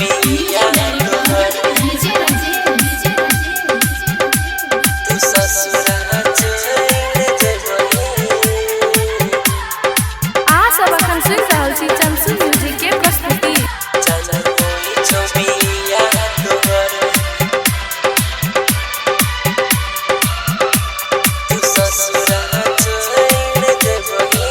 बिया तोहर तू ससुरा चल जेबही। अहाँ सब अखन सुनि रहल छी चंसू म्यूजिक के प्रस्तुति। जान होई छौ बिया तोहर तू ससुरा चल जेबही।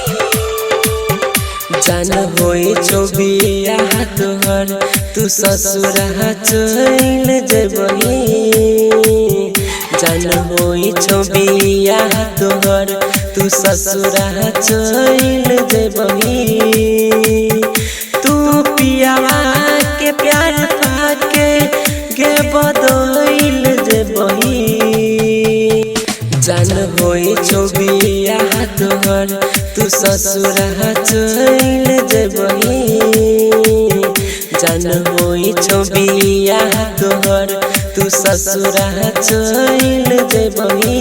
जान होई छौ बिया तोहर तू ससुरा चल जेबही। जान होई छौ बिया तोहर तू ससुरा चल जेबही। तू पियावा के प्यार पाके गे बदल जेबही। जान होई छौ बिया तोहर तू ससुरा चल जेबही। जान होई छौ बिया तोहर तू ससुरा चल जेबही।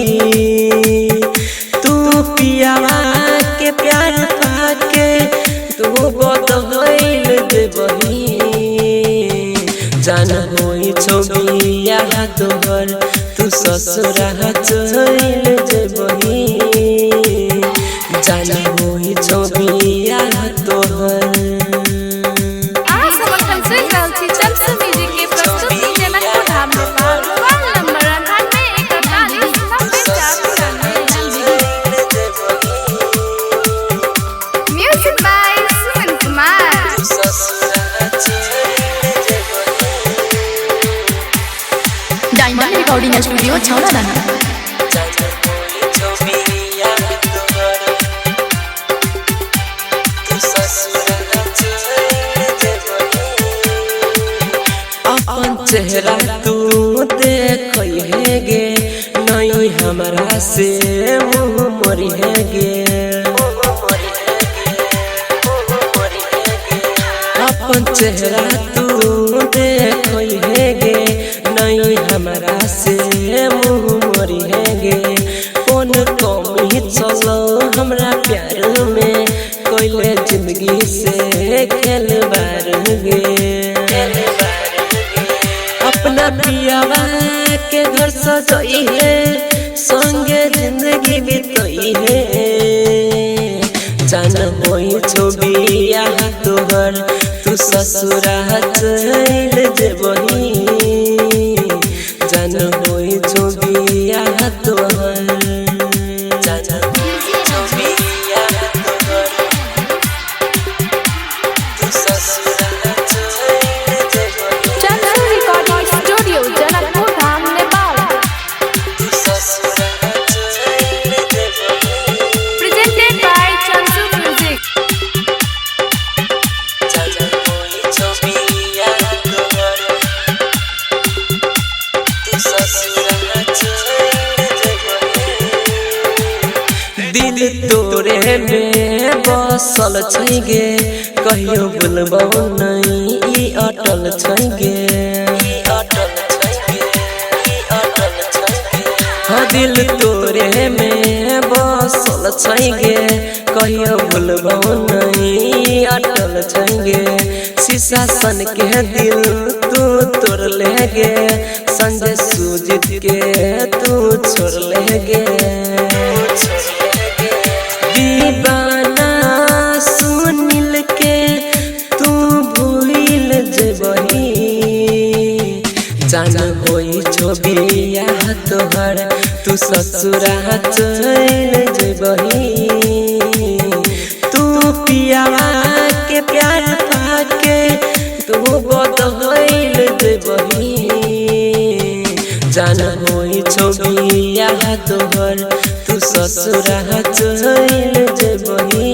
तू पियावा के प्यार पाके तू बदल जेबही। जान होई छौ बिया तोहर तू ससुरा चल जेबही। जान होई छौ बिया तोहर। अहाँ सब अखन सुनि रहल छी चंसू म्यूजिक के प्रस्तुति Janakpur Dham Nepal. Mobile number 98 41 90 4 94। Music by Suman Kumar. Diamond recording studio Chhauradano. अपन चेहरा तू देख गे नहीं हमरा से मुँह मोरी गे। अपन चेहरा तू देख गे नहीं हमरा से मुँह मोरी गे। कौन कमी चलो हमरा प्यार में कोइले जिंदगी से खेल बार गे। अपना पियावा के घर सजई है संगे जिंदगी बितई है। जान होई छौ बिया तोहर तू ससुरा चल जेबही। जान होई छौ बिया तोहर। जान होई छौ बिया तोहर तू ससुरा चल जेबही। चंसू रिकॉर्डिंग स्टूडियो जनकपुर धाम नेपाल। तू ससुरा चल जेबही। Presented by Chansu music. जान होई छौ बिया तोहर तू ससुरा चल जेबही। दिल तोरे में बसल छै गे कहियो भुलबौ नहीं ई अटल छै गे। हाँ दिल तोरे में बसल छै गे कहियो भुलबौ नहीं अटल छै गे। शीशा सन के दिल तू तोड़ ले गे संजय सुजीत के तू छोड़ ले गे। दीवाना सुनील के तू भूल जेबही। जान होई छौ बिया तोहर तू ससुरा चल जेबही। तू पियावा के प्यार पाके तू बदल जेबही। जान होई छौ बिया तोहर तू ससुरा चल जेबही।